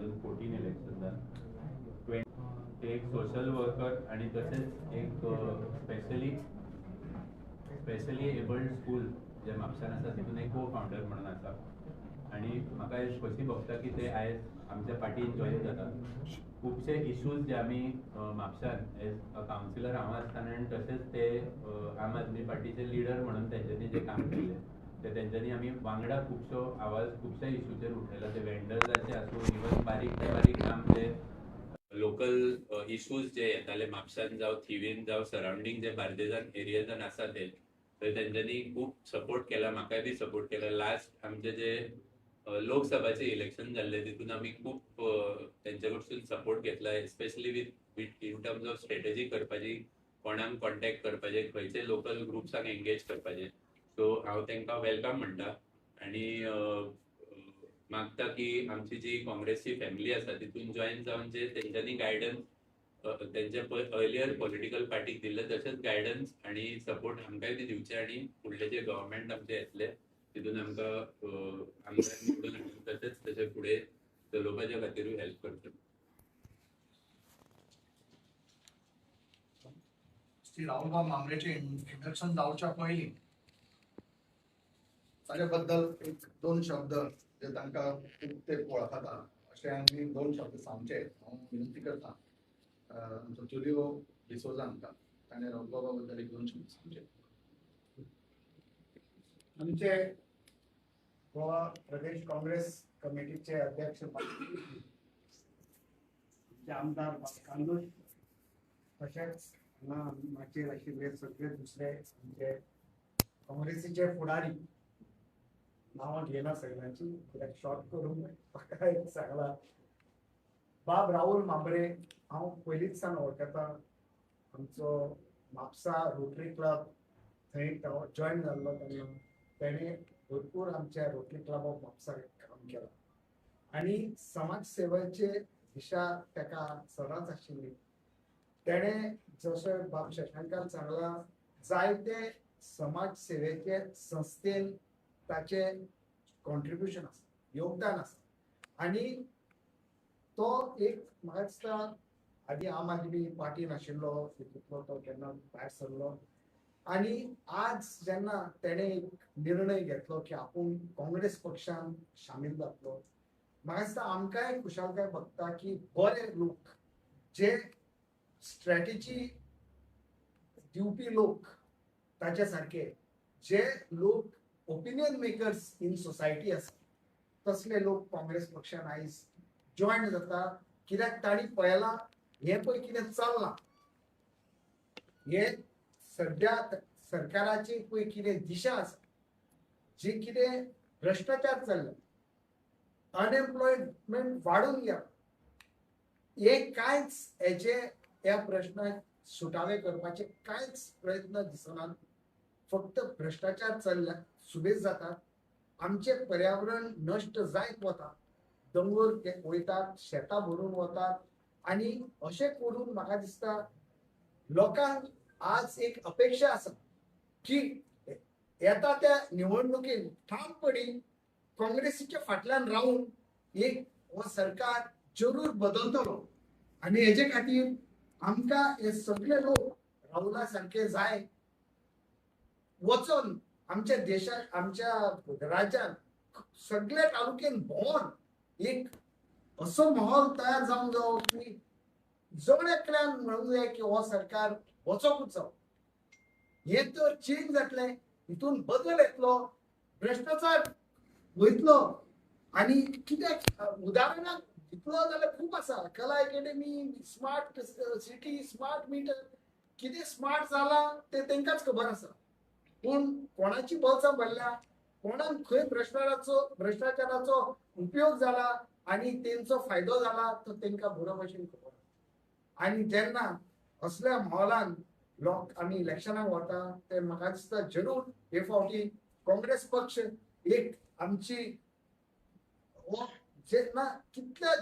2014 इलेक्शनान. ते एक social worker आनी तशेंच एक स्पेशली स्पेशली एबल्ड स्कूल जे म्हापशान आसा तितून एक को फावंडर म्हणून आसा. आनी म्हाका खोशी भोगता की ते आयज आमच्या पार्टीन जॉयन जाता. खुबशे इशूज जे आमी म्हापशान एज अ कावन्सिलर हांव आसतना आनी तशेंच ते आम आदमी पार्टीचे लिडर म्हणून तेंच्यांनी जे काम केल्लें ते तेंच्यांनी आमी वांगडा खुबशो आवाज खुबश्या इशूचेर उठयला. ते वेंडर्साचे आसूं, इवन बारीक ते बारीक काम जे लोकल इशूज जे येताले म्हापशान जावं थिवीन जावं सरावंडींग जे बार्देजान एरियाजान आसा ते थंय तेंच्यांनी खूब सपोर्ट केला, म्हाकाय बी सपोर्ट केला. लास्ट आमचे जे लोकसभाचे इलेक्शन जाल्ले तितून आमी खूब तेंच्या कडसून सपोर्ट घेतला, especially with with in terms of strategy करपाची, कोणाक कॉन्टेक्ट करपाचे, खंयचे लोकल ग्रुप्सांक एंगेज करपाचे. सो हांव तांकां welcome म्हणटा आनी मागता की आमची जी काँग्रेसची फॅमिली आसा तितून जॉयन जावन जे तेंच्यांनी गायडन्स तेंच्या अर्लियर पॉलिटिकल पार्टीक दिल्ले तशेंच गायडन्स आनी सपोर्ट आमकांय बी दिवचे आनी फुडले जे गव्हर्मेंट आमचे येतले तितून आमकां आमदार निवडून हाडून तशेंच तशें फुडें चलोवपाच्या खातीरूय हेल्प करतले. श्री राहुलबाब म्हांबरेचे इंडक्शन जावच्या पयलीं ताचे बद्दल एक दोन शब्द जे तांकां खूब ते वळखता अशें आमी दोन शब्द सांगचे हांव विनंती करता आमचो जुलियो डिसोजा हांकां, ताणें राहुलबाबा बद्दल एक दोन शब्द सांगचे. आमचे गोवा प्रदेश काँग्रेस कमिटीचे अध्यक्ष आमचे आमदार कांदूश, तशेंच हांगा माचयेर आशिल्ले सगळे दुसरे आमचे काँग्रेसीचे फुडारी, नांवां घेना सगळ्यांची कित्याक शॉर्ट करून म्हाका एक सांगला. बाब राहुल म्हांबरे हांव पयलींच सावन वळखता. आमचो म्हापसा रोटरी क्लब थंय तो जॉयन जाल्लो तेन्ना तेणें भरपूर आमच्या रोटरी क्लब ऑफ म्हापसा काम केलां आनी समाज सेवेचे दिशा ताका सदांच आशिल्ली. तेणें जशें बाब शशांकान सांगलां, जायते समाज सेवेचे संस्थेन ताचें कॉन्ट्रिब्युशन आसा, योगदान आसा. आनी तो एक म्हाका दिसता आदी आम आदमी पार्टीन आशिल्लो, तितूंतलो तो केन्ना भायर सरलो आनी आज जेन्ना तेणें एक निर्णय घेतलो की आपूण काँग्रेस पक्षान शामील जातलो, म्हाका दिसता आमकांय खुशालकाय भोगता की बरे लोक, जे स्ट्रॅटेजी दिवपी लोक, ताच्या सारके जे लोक ओपिनियन मेकर्स इन सोसायटी आसा तसले लोक काँग्रेस पक्षान आयज जॉयन जाता. कित्याक तांणी पळयलां हें पळय कितें चल्लां, हें सद्या सरकाराची पळय कितें दिशा आसा, जी कितें भ्रश्टाचार चल्ला, अनएम्प्लॉयमेंट वाडून गेला, हे कांयच हेचे ह्या प्रश्नाक सुटावे करपाचे कांयच प्रयत्न दिसनात. फक्त भ्रश्टाचार चल्ला, सुबेज जातात, आमचें पर्यावरण नश्ट जायत वता, दोंगर वयतात, शेतां भरून वतात. आनी अशें करून म्हाका दिसता लोकांक आज एक अपेक्षा आसा की येता त्या निवडणुकेन ठामपणी काँग्रेसीच्या फाटल्यान रावून एक हो सरकार जरूर बदलतलो. आनी हेजे खातीर आमकां हे सगळे लोक राहुला सारके जाय वचून आमच्या देशाक, आमच्या राज्यान सगळ्या तालुक्यान भोंवन एक असो माहोल तयार जावंक जावो की जण एकल्यान म्हणूंक जाय की हो सरकार वचोकूच जावो. हे तर चेंज जातलें, हितून बदल येतलो, भ्रश्टाचार वयतलो. आनी कित्याक उदाहरणाक दितलो जाल्यार खूब आसा, Kala academy, smart city, smart meter, कितें स्मार्ट जालां तें तांकांच खबर आसा. पूण कोणाची बोल्सां भरल्या, कोणाक खंय भ्रश्टाचाराचो उपयोग जाला आनी तेंचो फायदो जाला तो तांकां बरो भशेन खबर आसा. आनी जेन्ना असल्या माहोलान लोक आमी इलेक्शनाक वता ते म्हाका दिसता जरूर हे फावटी काँग्रेस पक्ष एक आमची जेन्ना कितल्या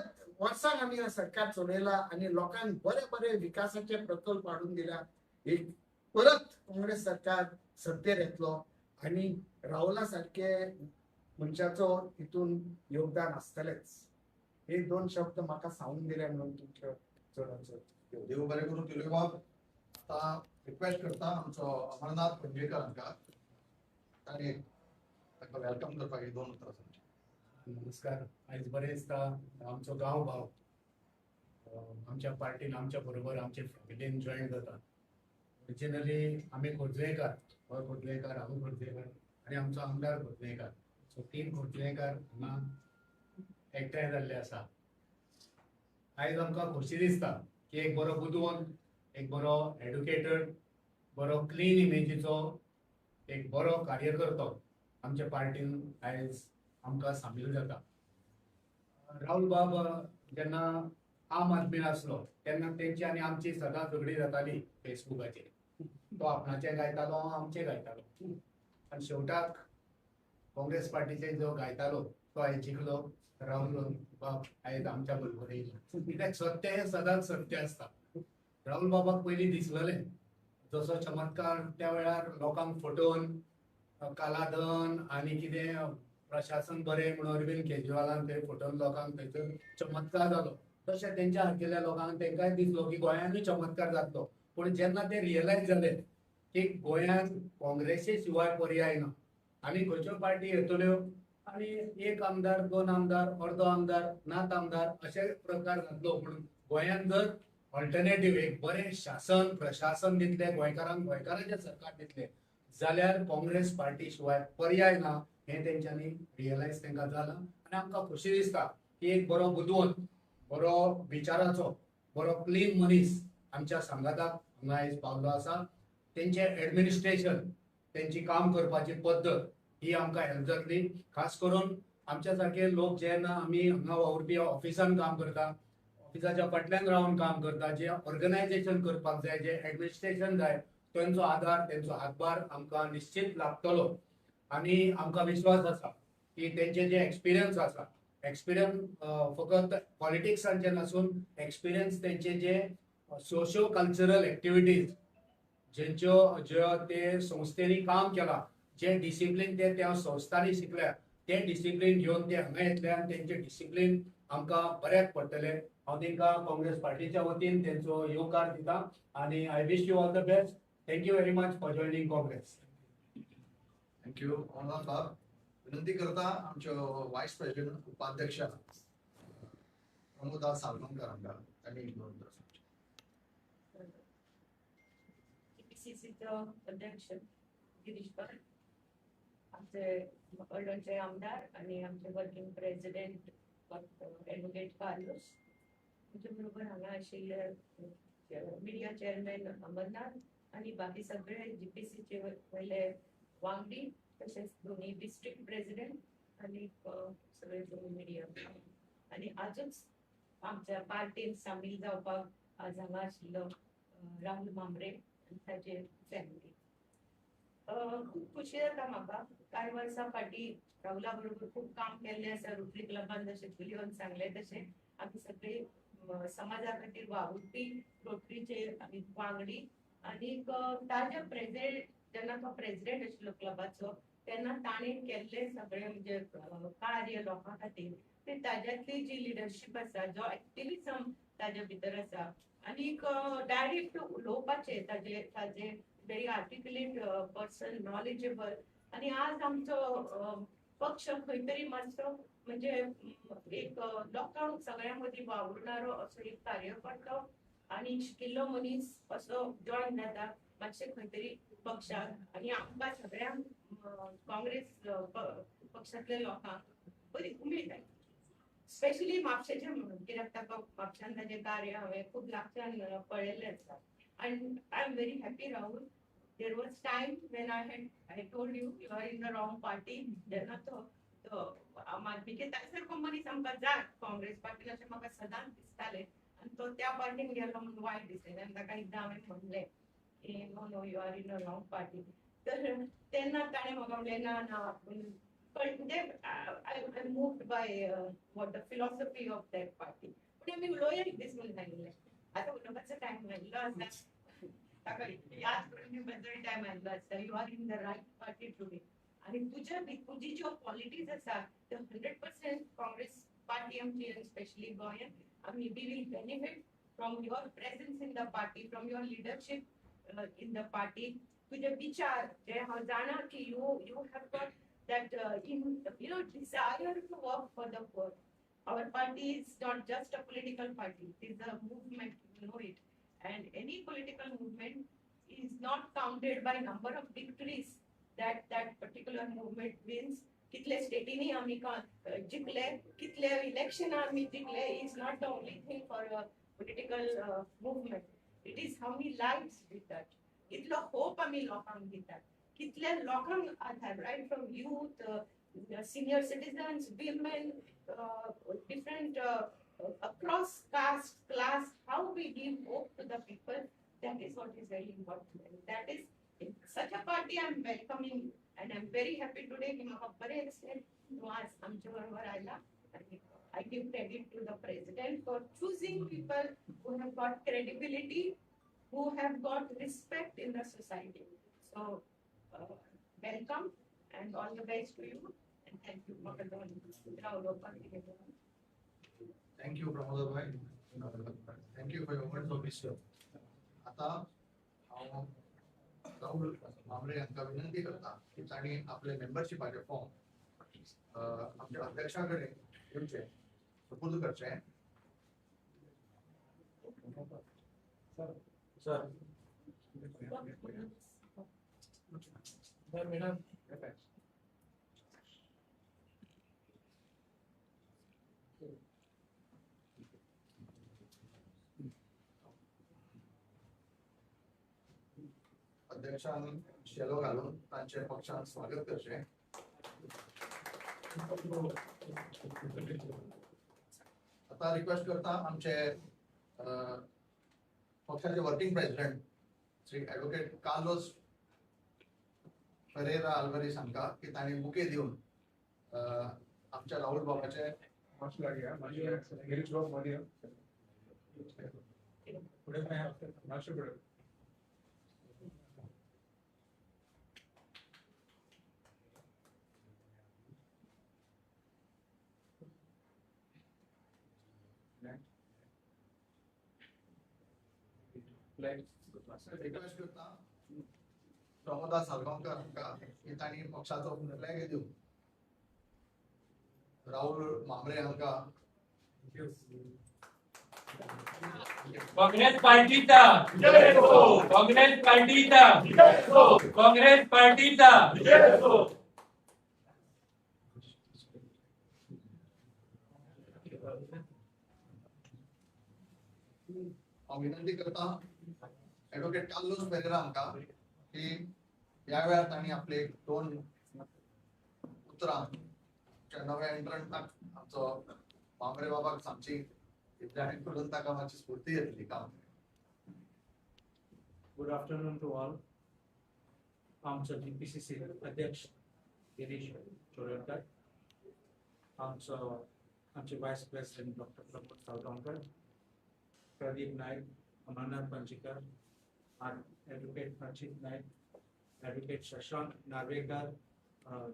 वर्सांक आमी सरकार चलयला आनी लोकांक बरे बरे विकासाचे प्रकल्प हाडून दिल्या, एक परत काँग्रेस सरकार सत्तेर येतलो आनी राहुला सारके मनशाचो तितून योगदान आसतलेंच. हे दोन शब्द म्हाका सांगून दिले म्हणून तुमच्या चडान चड देव बरें करूं तुलियो बाब. आतां रिक्वेस्ट करता आमचो अमरनाथ पणजेकर हांकां, तांणी तांकां welcome करपाक ही दोन उतरां सांगची. नमस्कार. आयज बरें दिसता आमचो गांव भाव आमच्या पार्टीन आमच्या बरोबर आमचे फॅमिलीन जॉयन जाता. ओरिजिनली आमी खोर्जुवेकार, हो खोर्जुवेकार, हांव खोर्जुवेकार आनी आमचो आमदार खोर्जुवेकार, सो तीन खोर्जुवेकार हांगा एकठांय जाल्ले आसा. आयज आमकां खोशी दिसता की एक बरो बुदवंत, एक बरो एडुकेटेड, बरो क्लीन इमेजीचो एक बरो कार्यकर्तो आमच्या पार्टीन आयज आमकां सामील जाता. राहुल बाब जेन्ना आम आदमी आसलो तेन्ना तेंची आनी आमची सदां झगडी जाताली फेसबुकाचेर. तो आपणाचें गायतालो, हांव आमचें गायतालो, आनी शेवटाक काँग्रेस पार्टीचे जो गायतालो तो आयज जिखलो. राहुल बाब आयज आमच्या बरोबर येयलो. कित्याक सत्य हें सदांच सत्य आसता. राहुल बाबाक पयलीं दिसलेलें जसो चमत्कार त्या वेळार लोकांक फटोवन कालाधन आनी कितें प्रशासन बरें म्हणून अरविंद केजरीवालान थंय फटोवन लोकांक थंयसर चमत्कार जालो, तशें तेंच्या सारकेल्या लोकांक तेंकांय दिसलो की गोंयांतूय चमत्कार जातलो. पूण जेन्ना ते रियलायज जाले की गोंयांत काँग्रेसी शिवाय पर्याय ना आनी खंयच्यो पार्टी येतल्यो आनी एक आमदार, दोन आमदार, अर्दो आमदार, नात आमदार अशे प्रकार जातलो, पूण गोंयांत जर ऑल्टरनेटीव एक बरें शासन प्रशासन दितले गोंयकारांक, गोंयकारांचें सरकार दितले जाल्यार काँग्रेस पार्टी शिवाय पर्याय ना हें तेंच्यांनी रियलायज तांकां जालां. आनी आमकां खोशी दिसता की एक बरो बुदवंत, बरो विचाराचो, बरो क्लीन मनीस आमच्या सांगाताक हांगा आयज पावलो आसा. तेंचें एडमिनिस्ट्रेशन, तेंची काम करपाची पद्दत ही आमकां हेल्प जातली. खास करून आमच्या सारके लोक जेन्ना आमी हांगा वावुरपी ऑफिसान काम करता, ऑफिसाच्या फाटल्यान रावन काम करता, जे ऑर्गनायजेशन करपाक जाय, जे एडमिनिस्ट्रेशन जाय, तेंचो आदार, तेंचो हातभार आमकां निश्चित लागतलो. आनी आमकां विश्वास आसा की तेंचे जे एक्सपिरियन्स आसा, एक्सपिरियन्स फकत पॉलिटिक्सांचे नासून एक्सपिरियन्स तेंचे जे सोशियो कल्चरल एक्टिविटीज जेंच्यो ज्यो ते संस्थेनी काम केलां, जे डिसिप्लीन ते त्या संस्थांनी शिकल्या ते डिसिप्लीन घेवन ते हांगा येतले आनी तेंचे डिसिप्लीन आमकां बऱ्याक पडटलें. हांव तांकां काँग्रेस पार्टीच्या वतीन तेंचो येवकार दिता आनी I wish you all the best. Thank you very much for joining Congress. Thank you Amarnath बाब. विनंती करता आमच्यो वायस प्रेसिडेंट उपाध्यक्ष प्रमोदा सालगांवकर हांकां तांणी एक दोन उतरां सांगचीं. जीपीसीसीचो अध्यक्ष गिरीश बाब, आमचे हळदोणचे आमदार आनी आमचे वर्किंग प्रेसिडेंट एडवोकेट कार्लोस, आमचे बरोबर हांगा आशिल्ले मिडिया चेअरमॅन अमरनाथ आनी बाकी सगळे जीपीसीचे वयले वांगडी, तशेंच दोनी डिस्ट्रिक्ट प्रेसिडेंट आनी सगळे दोनी मिडिया आनी आजूच आमच्या पार्टीन सामील जावपाक आज हांगा आशिल्लो राहुल म्हांबरे आनी ताजे फॅमिली. खूब खोशी जाता म्हाका. कांय वर्सां फाटीं राहुला बरोबर खूब काम केल्लें आसा रोटरी क्लबान, जशें तुलियोन सांगलें तशें आमी सगळे समाजा खातीर वावुरपी रोटरीचे आमी वांगडी. आनीक ताज्या प्रेसिडेंट जेन्ना तो प्रेसिडेंट आशिल्लो क्लबाचो तेन्ना ताणें केल्लें सगळें म्हणजे कार्य लोकां खातीर, ते ताज्यांतली जी लिडरशीप आसा, जो एक्टिविजम ताज्या भितर आसा आनीक डायरेक्ट उलोवपाचें ताजे ताजे व्हेरी आर्टिक्युलेट पर्सन, नॉलेजेबल. आनी आज आमचो पक्ष खंय तरी मातसो म्हणजे एक लोकांक सगळ्यां मदीं वावुरणारो असो एक कार्यकर्तो आनी शिकिल्लो मनीस असो जॉयन जाता मातशें खंय तरी पक्षाक. आनी आमकां सगळ्यांक काँग्रेस पक्षांतल्या लोकांक बरी उमेद आयली, स्पेशली म्हापशेचें म्हणून, कित्याक ताका म्हापशान ताजें कार्य हांवें खूब लागच्यान पळयल्लें आसा. And I am very happy Rahul, there was time when I told you you are in the wrong party. जेन्ना तो आम आदमीचे ताजे सारको मनीस आमकां जाय काँग्रेस पार्टीन अशें म्हाका सदांच दिसतालें आनी तो त्या पार्टीन गेलो म्हणून वायट दिसलें. आनी ताका एकदां हांवें म्हणलें की no no you are in a wrong party. तर तेन्ना ताणें म्हाका म्हणलें ना ना, म्हणजे I moved by what the philosophy of that party. पूण आमी उलोवया एक दीस म्हणून सांगिल्लें. आतां उलोवपाचो टायम आयिल्लो आसा, ताका याद करून दिवपाचो टायम आयिल्लो आसा. You are in the right party today आनी तुज्या तुजी ज्यो क्वॉलिटीज आसा त्यो 100% काँग्रेस पार्टी आमची स्पेशली गोंयांत आमी we will benefit from your presence in the party, from your leadership in the party. तुजे विचार जे हांव जाणा की you have got that in you know desire to work for the poor. Our party is not just a political party, it is a movement, you know it. And any political movement is not counted by number of victories that that particular movement wins. कितले स्टेटीनी आमी जिखले, कितले इलेक्शनां आमी जिखले is not the only thing for a political movement. It is how many lives we touch, कितलो hope आमी लोकांक दितात, कितल्या लोकांक आधार, right from youth, senior citizens, women, different across caste, class, how we give hope to the people, that is what is very important. And that is, in such a party I am welcoming you. And I am very happy today की म्हाका बरें दिसलें तूं आज आमचे बरोबर आयला. आनी I give credit to the president for choosing people who have got credibility, who have got respect in the society. So welcome and all the best to you, and thank you for the Thank you, Pramod bhai. Thank you for your words of wisdom. आता हांव राहुल मामरे हांकां विनंती करता की तांणी आपले मेंबरशिपाचे form आमच्या अध्यक्षा कडेन दिवचे, सुपूर्द करचे. Sir sir madam अध्यक्षान शेलो घालून तांचे पक्षान स्वागत करचें. आता रिक्वेस्ट करता आमचे पक्षाचे working president Shri advocate Carlos Ferreira Alvares हांकां की तांणी बुके दिवन आमच्या राहुल बाबाचे रिक्वेस्ट करता प्रमोदा सालगांवकर हांकां की तांणी पक्षाचो फ्लॅग दिवन राहुल मामरे हांकां काँग्रेस पार्टीचा, काँग्रेस पार्टीचा, काँग्रेस पार्टीचा. हांव विनंती करता एडवोकेट कार्लोस पेरेरा हांकां की ह्या वेळार तांणी आपले दोन उतरां नव्या एंट्रंटाक आमचो मामरे बाबाक सांगची जाणें करून ताका मातशी स्फूर्ती येतली काम. Good afternoon to all. आमचो जीपीसीसी अध्यक्ष गिरीश चोडणकर, आमचो आमचे vice president doctor Pramod Salgaonkar, Pradeep Naik, Amarnath Panjikar, advocate Rachit Naik, advocate Shashank Narvekar,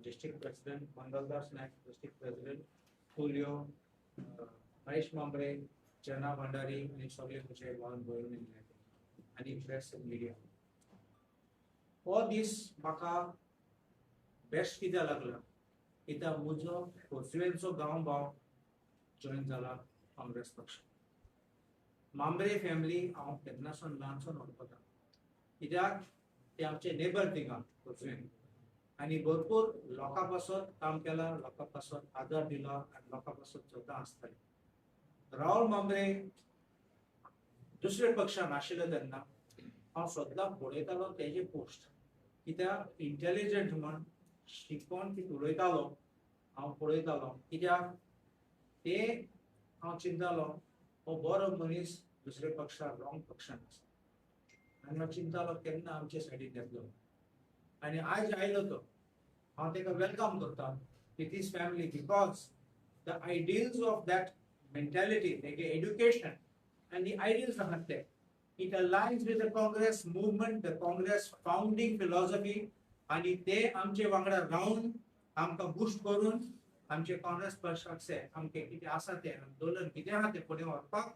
district president Mangaldas Naik, district president Julio, Mahesh Mambre, Jana Bhandari आनी सगळे म्हजे भावन भयणी आनी प्रेस मिडिया. हो दीस म्हाका बेस्ट कित्याक लागला, कित्याक म्हजो खोर्जुवेंचो गांव भाव जॉयन जाला काँग्रेस पक्ष. मामरे फॅमिली हांव केन्नासून ल्हानसून वळखता, कित्याक ते आमचे नेबर थिंगा खोर्जुवें, आनी भरपूर लोकां पासत काम केलां, लोकां पासत आदार दिला आनी लोकां पासत सदां आसताले. राहुल मामरे दुसरे पक्षान आशिल्ले तेन्ना हांव सदां पळयतालो तेजे पोस्ट, कित्याक इंटेलिजंट म्हण शिकोन कितें उलयतालो हांव पळयतालो, कित्याक ते हांव चिंतालो हो बरो मनीस दुसरे पक्षार रॉंग पक्षान आसा, आनी हांव चिंतालो केन्ना आमचे सायडीन येतलो. आनी आयज आयलो तो हांव ताका welcome करता with his family, because the ideals of that mentality, तेगे education and the ideals आहात ते, it aligns with the Congress movement, the Congress founding philosophy, आनी ते आमचे वांगडा रावन आमकां बुस्ट करून आमचे काँग्रेस पक्षाचे आमचे कितें आसा तें आंदोलन कितें आहा तें फुडें व्हरपाक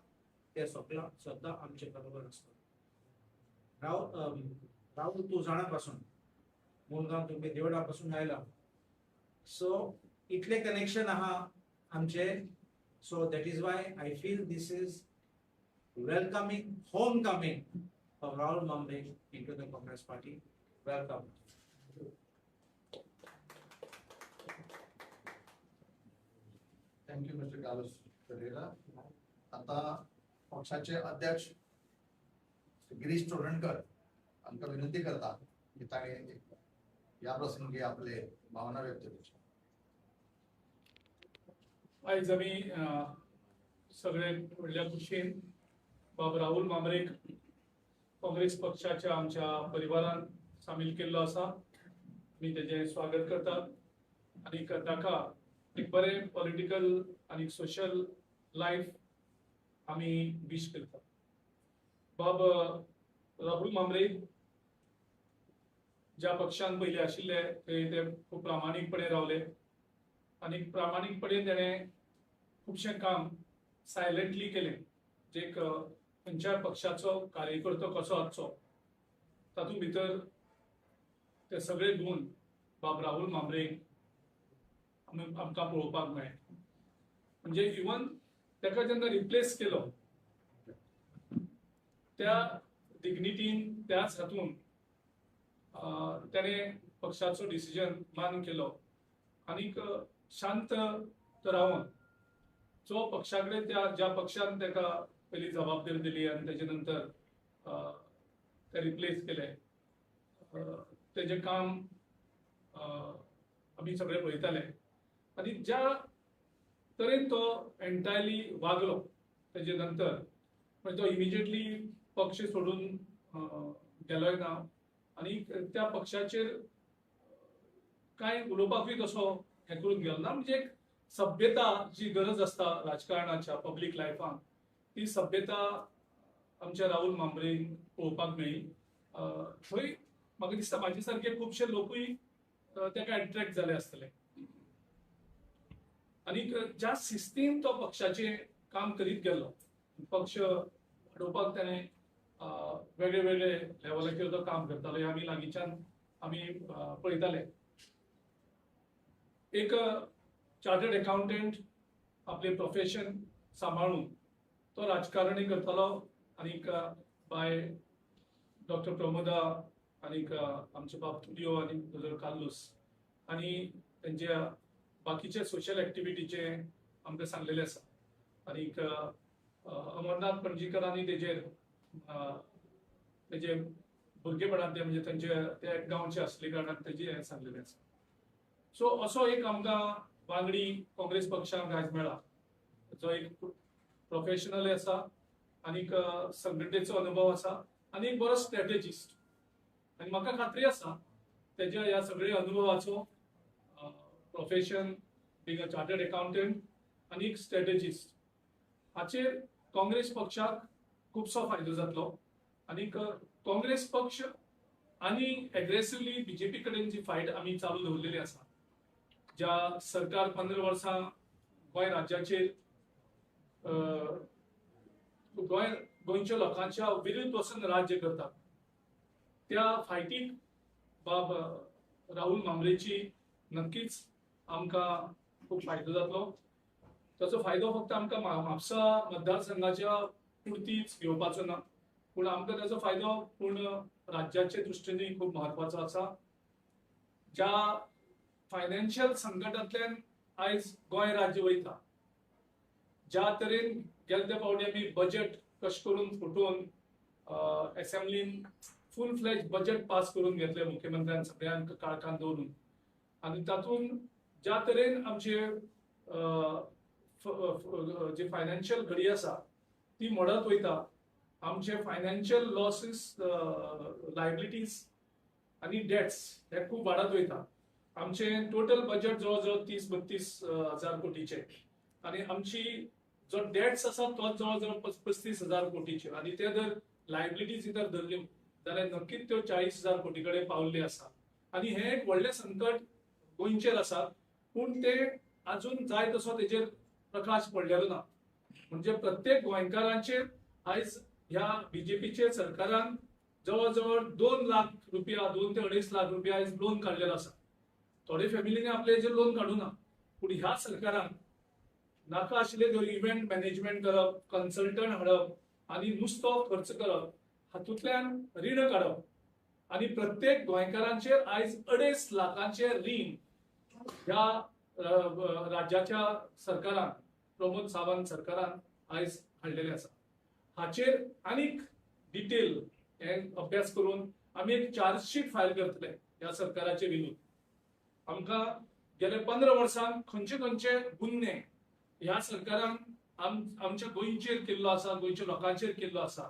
ते सगळो सद्दां आमचे बरोबर आसता. राहुल तूं जाणा पासून मुरगांव तुमगे देवळा पासून आयला, सो इतलें कनेक्शन आहा आमचे. So that is why I feel this is welcoming, home coming of Rahul Mambre into the Congress party. Welcome. Thank you mister Carlos Pereira. आता पक्षाचे अध्यक्ष गिरीश चोडणकर हांकां विनंती करता की ताणें ह्या प्रसंगी आपले भावना व्यक्त करच्यो. आयज आमी सगळे व्हडल्या खुशयेन बाब राहुल मामरेक काँग्रेस पक्षाच्या आमच्या परिवारान सामील केल्लो आसा. आमी तेजें स्वागत करतात आनी ताका एक बरें पॉलिटिकल आनी सोशल लायफ आमी विश करतात. बाब राहुल मामरे ज्या पक्षान पयलीं आशिल्ले थंय ते खूब प्रामाणीकपणे रावले आनी प्रामाणीकपणे तेणें खुबशें काम सायलंटली केलें. जे एक खंयच्याय पक्षाचो कार्यकर्तो कसो आसचो तातूंत भितर ते सगळे गुण बाब राहुल मामरे आमकां पळोवपाक मेळ्ळे. म्हणजे इवन ताका जेन्ना रिप्लेस केलो त्या डिग्निटीन त्याच हातून त्याने पक्षाचो डिसिजन मान्य केलो आनीक शांत रावन जो पक्षा कडेन त्या ज्या पक्षान ताका पयली जबाबदारी दिली आनी तेजे नंतर ते रिप्लेस केले तेजें काम आमी सगळे पळयताले आनी ज्या तरेन तो एन्टायरली वागलो तेजे नंतर म्हणजे तो इमिजिएटली पक्ष सोडून गेलोय ना आनी त्या पक्षाचेर कांय उलोवपाकूय तसो हें करून गेलो ना. म्हणजे एक सभ्यता जी गरज आसता राजकारणाच्या पब्लीक लायफान ती सभ्यता आमच्या राहुल मामरेन पळोवपाक मेळ्ळी. थंय म्हाका दिसता म्हाजे सारके खुबशे लोकूय ताका एट्रेक्ट जाले आसतले आनी ज्या शिस्तीन तो पक्षाचें काम करीत गेलो पक्ष वाडोवपाक ताणें वेगळे वेगळे लेवलाचेर तो काम करतालो हें आमी लागींच्यान आमी पळयताले. एक चार्टर्ड अकाउंटंट आपलें प्रोफेशन सांबाळून तो राजकारणय करतालो आनीक बाय डॉक्टर प्रमोदा आनीक आमचे बाब तुलियो आनी दोतोर कार्लूस आनी तेंच्या बाकीचे सोशल एक्टिविटीचे आमकां सांगलेलें आसा. आनीक अमरनाथ पणजीकरांनी तेजेर तेजे भुरगेपणांत ते म्हणजे तेंचे ते गांवचे आसले कारणान तेजे हें सांगलेलें आसा. सो असो एक आमकां वांगडी काँग्रेस पक्षाक आयज मेळ्ळा जो एक प्रोफेशनल आसा आनीक संघटनेचो अनुभव आसा आनी एक बरो स्ट्रॅटेजिस्ट आनी म्हाका खात्री आसा तेज्या ह्या सगळ्या अनुभवाचो profession being a chartered accountant आनी एक स्ट्रॅटेजिस्ट हाचेर काँग्रेस पक्षाक खुबसो फायदो जातलो आनीक काँग्रेस पक्ष आनी एग्रेसिवली बीजेपी कडेन जी फायट आमी चालू दवरलेली आसा ज्या सरकार 15 वर्सां गोंय राज्याचेर गोंयच्या लोकांच्या विरुद्ध वचून राज्य करता त्या फायटीक बाब राहुल मामरेची नक्कीच आमकां खूब फायदो जातलो. ताचो फायदो फक्त आमकां म्हापसा मतदारसंघाच्या पुरतीच घेवपाचो ना पूण आमकां ताचो फायदो पूर्ण राज्याचे दृश्टीनूय खूब म्हत्वाचो आसा. ज्या फायनान्शियल संकटांतल्यान आयज गोंय राज्य वयता ज्या तरेन गेले त्या फावटी आमी बजेट कशें करून फुटोवन एसेंब्लीन फूल फ्लॅज बजेट पास करून घेतलें मुख्यमंत्र्यान सगळ्यांक काळखान दवरून आनी तातूंत ज्या तरेन आमचे जी फायनान्शियल घडी आसा ती मोडत वयता आमचे फायनान्शियल लॉसीस लायबिलिटीज आनी डेट्स हे खूब वाडत वयता. आमचे टोटल बजेट जवळ जवळ 30-32 हजार कोटीचे आनी आमची जो डेट्स आसा तो जवळ जवळ 35 हजार कोटीचे आनी ते जर लायबिलिटीज जर धरल्यो जाल्यार नक्कीच त्यो 40 हजार कोटी कडेन पावल्ली आसा आनी हें एक व्हडलें संकट गोंयचेर आसा पूण ते अजून जाय तसो तेजेर प्रकाश पडलेलो ना. म्हणजे प्रत्येक गोंयकारांचेर आयज ह्या बीजेपीचे सरकारान जवळ जवळ 2 लाख रुपया, 2 ते 2.5 लाख रुपया आयज लोन काडलेलो आसा. थोडे फॅमिलीने आपले हेजेर लोन काडूना, पूण ह्या सरकारान नाका आशिल्ले जो इव्हेंट मॅनेजमेंट करप, कन्सल्टंट हाडप आनी नुस्तो खर्च करप, हातूंतल्यान रीण काडप आनी प्रत्येक गोंयकारांचेर आयज 2.5 लाखांचे रीण ह्या राज्याच्या सरकारान, प्रमोद सावंत सरकारान आयज हाडलेले आसा. हाचेर आनीक डिटेल हे अभ्यास करून आमी एक चार्जशीट फायल करतले ह्या सरकाराचे विरुद्ध. आमकां गेले 15 वर्सांक खंयचे खंयचे गुन्हे ह्या सरकारान आमच्या गोंयचेर केल्लो आसा, गोंयच्या लोकांचेर केल्लो आसा,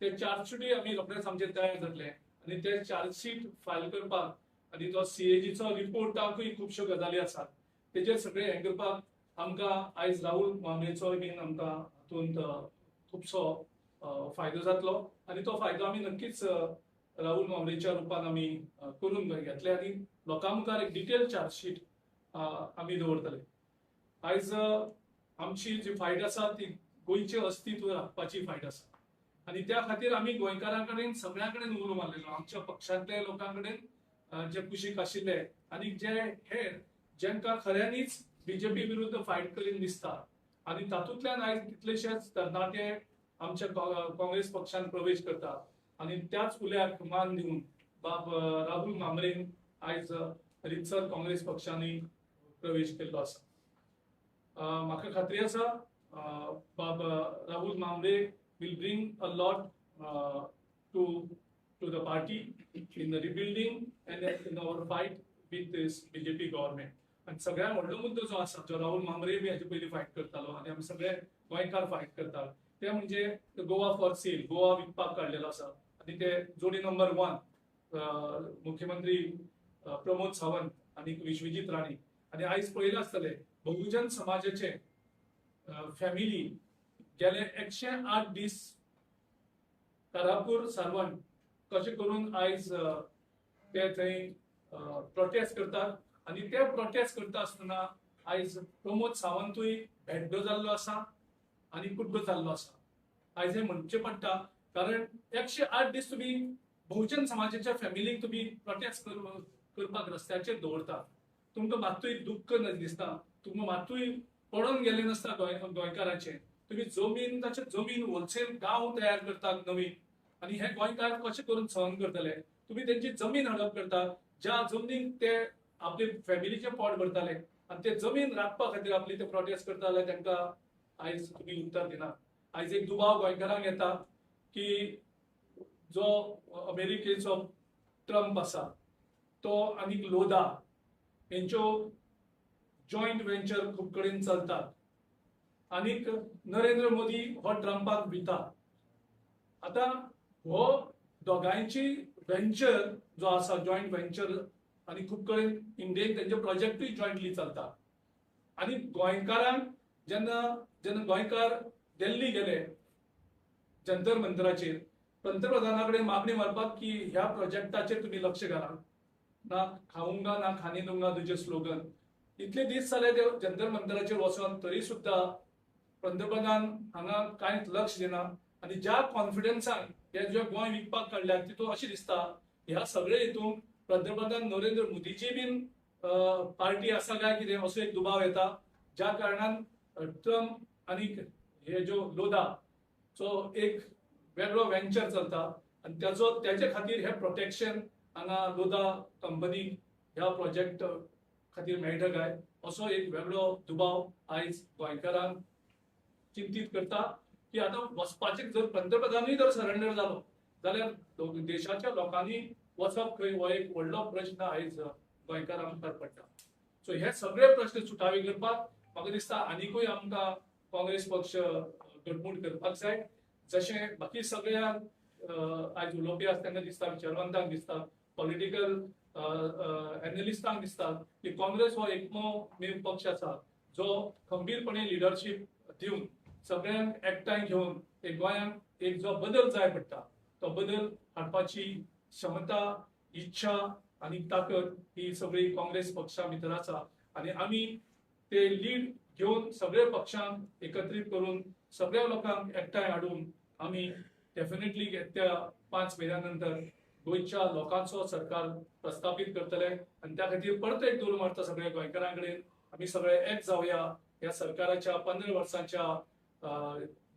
ते चार्जशीटूय आमी रोखडेच आमचे तयार जातले आनी ते चार्जशीट फायल करपाक आनी तो सीएजीचो रिपोर्टाकूय खुबश्यो गजाली आसात तेजेर सगळे हें करपाक आमकां आयज राहुल मामरेचोय बीन आमकां हातूंत खुबसो फायदो जातलो आनी तो फायदो आमी नक्कीच राहुल मामरेच्या रुपान आमी करून घेतले आनी लोकां मुखार एक डिटेल चार्जशीट आमी दवरतले. आयज आमची जी फायट आसा ती गोंयचें अस्तित्व राखपाची फायट आसा आनी त्या खातीर आमी गोंयकारां कडेन सगळ्यां कडेन उलो मारलेलो, आमच्या पक्षांतल्या लोकां कडेन जे कुशीक आशिल्ले आनी जे हेर जेंकां खऱ्यांनीच बीजेपी विरुद्ध फायट करीन दिसता आनी तातूंतल्यान आयज कितलेशेच तरणाटे आमच्या काँग्रेस पक्षान प्रवेश करता आनी त्याच उल्याक मान दिवन बाब राहुल मामरेन आयज रितसर काँग्रेस पक्षांनी प्रवेश केल्लो आसा. म्हाका खात्री आसा बाब Rahul Mambre will bring a lot to the party in the rebuilding and in our fight with this BJP government. आनी सगळ्यांत व्हडलो मुद्दो जो आसा, जो राहुल मामरे बी हाचे पयलीं फायट करतालो आनी आमी सगळे गोंयकार फायट करतात, ते म्हणजे गोवा फॉर सेल, गोवा विकपाक काडलेलो आसा आनी ते जोडी नंबर 1 मुख्यमंत्री प्रमोद सावंत आनी विश्वजीत राणे. आनी आयज पळयलां आसतलें बहुजन समाजाचे फॅमिली गेले 108 दीस कारापूर सालवण कशें करून आयज ते थंय प्रोटेस्ट करतात आनी ते प्रोटेस्ट करता आसतना आयज प्रमोद सावंतूय भेड्डो जाल्लो आसा आनी कुड्डो जाल्लो आसा. आयज हें म्हणचें पडटा कारण 108 दीस तुमी बहुजन समाजाच्या फॅमिलीक तुमी प्रोटेस्ट करपाक रस्त्याचेर दवरता, तुमकां मात्तूय दुख्ख दिसता, तुमकां मात्तूय पडोन गेलें नासता गोंयकारांचें. तुमी जमीन, ताचे जमीन होलसेल गांव तयार करतात नवीन आनी हे गोंयकार कशें करून सहन करतले? तुमी तेंची जमीन हडप करतात, ज्या जमनीक ते आपले फॅमिलीचें पोट भरताले आनी ते जमीन राखपा खातीर आपली ते प्रोटेस्ट करता जाल्यार तांकां आयज तुमी उत्तर दिना. आयज एक दुबाव गोंयकारांक येता की जो अमेरिकेचो ट्रम्प आसा तो आनी लोधा हेंच्यो जॉयंट वेंचर खूब कडेन चलतात आनीक नरेंद्र मोदी हो ट्रम्पाक भिता. आतां हो दोगांयची वेंचर जो आसा जॉयंट वेंचर आनी खूब कडेन इंडियेक तेंचे प्रोजेक्टूय जॉयंटली चलता आनी गोंयकारांक जेन्ना जेन्ना गोंयकार दिल्ली गेले जंतर मंतराचेर पंतप्रधाना कडेन मागणी मारपाक की ह्या प्रोजेक्टाचेर तुमी लक्ष घाला, ना खाऊंगा ना खाने दूंगा तुझे स्लोगन, इतले दीस जाले ते जंतर मंतराचेर वचोन तरी सुद्दां पंतप्रधान हांगा कांयच लक्ष दिना आनी ज्या कॉन्फिडन्सान हे जे गोंय विकपाक काडल्यात तितून अशें दिसता ह्या सगळे हितून पंतप्रधान नरेंद्र मोदीची बीन पार्टी आसा काय कितें असो एक दुबाव येता, ज्या कारणान ट्रम्प आनी हे ज्यो लोधा चो एक वेगळो वेंचर चलता आनी त्याचो त्याचे खातीर हे प्रोटेक्शन हांगा लोधा कंपनीक ह्या प्रोजेक्ट खातीर मेळटा काय असो एक वेगळो दुबाव आयज गोंयकारांक चिंतीत करता की आतां वचपाचें जर पंतप्रधानूय जर सरेंडर जालो जाल्यार देशाच्या लोकांनी वचप खंय हो एक व्हडलो प्रश्न आयज गोंयकारां मुखार पडटा. सो हे सगळे प्रश्न सुटावे करपाक म्हाका दिसता आनिकूय आमकां काँग्रेस पक्ष घटमूट करपाक जाय. जशें बाकी सगळ्या आयज उलोवपी आसा तांकां दिसता, विचारवंतांक दिसता, पॉलिटिकल एनलिस्टांक दिसता की काँग्रेस हो एकमेव पक्ष आसा जो खंबीरपणे लिडरशीप दिवन सगळ्यांक एकठांय घेवन एक गोंयांक एक जो बदल जाय पडटा तो बदल हाडपाची क्षमता, इच्छा आनी ताकद ही सगळी काँग्रेस पक्षा भितर आसा आनी आमी ते लीड घेवन सगळे पक्षांक एकत्रीत करून सगळ्या लोकांक एकठांय हाडून आमी डेफिनेटली त्या 5 म्हयन्या नंतर गोंयच्या लोकांचो सरकार प्रस्थापीत करतले. आनी त्या खातीर परत एक दूर मारता सगळ्या गोंयकारां कडेन, आमी सगळे एक जावया. ह्या सरकाराच्या 15 वर्सांच्या